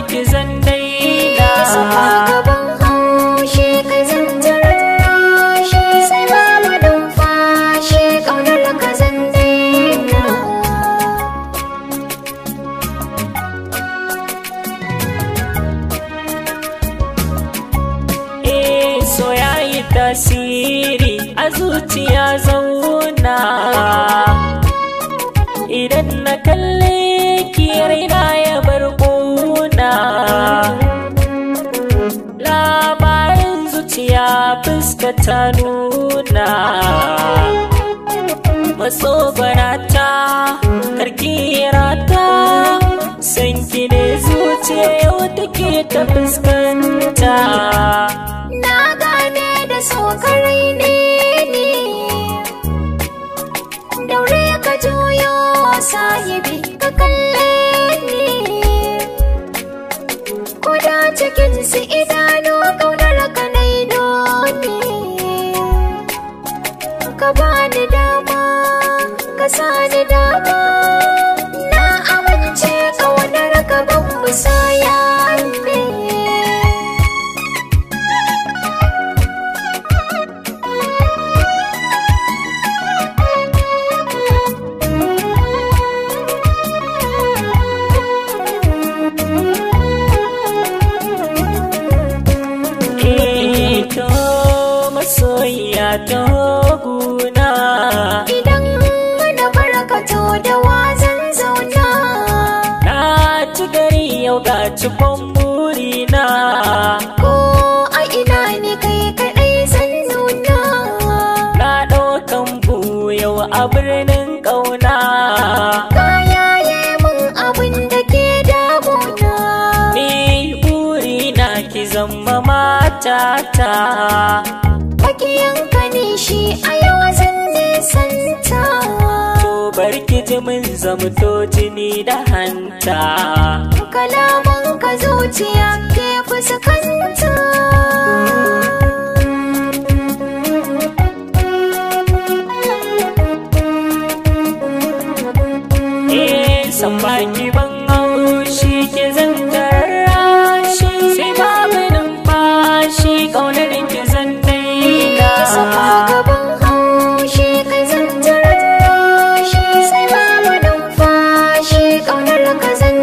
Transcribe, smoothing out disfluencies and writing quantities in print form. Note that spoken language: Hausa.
ki zan daina. Saka gaban haushi ka zan tararrashi, sai babu numfashi ƙaunar ka zan daina. Eh, so yayi tasiri a zuciya zauna. Idan na kalle ki raina ya bar ƙuna. Labarin zuciya fuska ta nuna. Matsobarata karkirata, san ki ne zuciya yau take ta fuskanta. Na gane da so karai ne ni, daure ka juyo sahibi ka kalle ni. Ko da cikin su idanu ƙaunar ka nai nuni. Ka bani dama, ka sani dama, na amince ƙaunar ka ban musaya ne. Eh, to masoyiya ta guna. Idan na barkato da wazan zauna, Na ci gari yau ga cikon burina. Ko a ina ne kai kaɗai zan nuna. Na ɗaukan bu yau a birnin ƙauna. Ka yaye mun abin da ke damuna. Ni burina ki zama matata. Makiyanka ne shi a yau zan nisanta. To barki ji mun zamto jini da hanta. Kalaman ka zuciya ke fuskanta. Eh, san baki ban haushi ki zan tarrashi, sai babu numfashi ƙaunar ki zan daina. Saka gaban haushi ka zan tararrashi, sai babu numfashi ƙaunar ka zan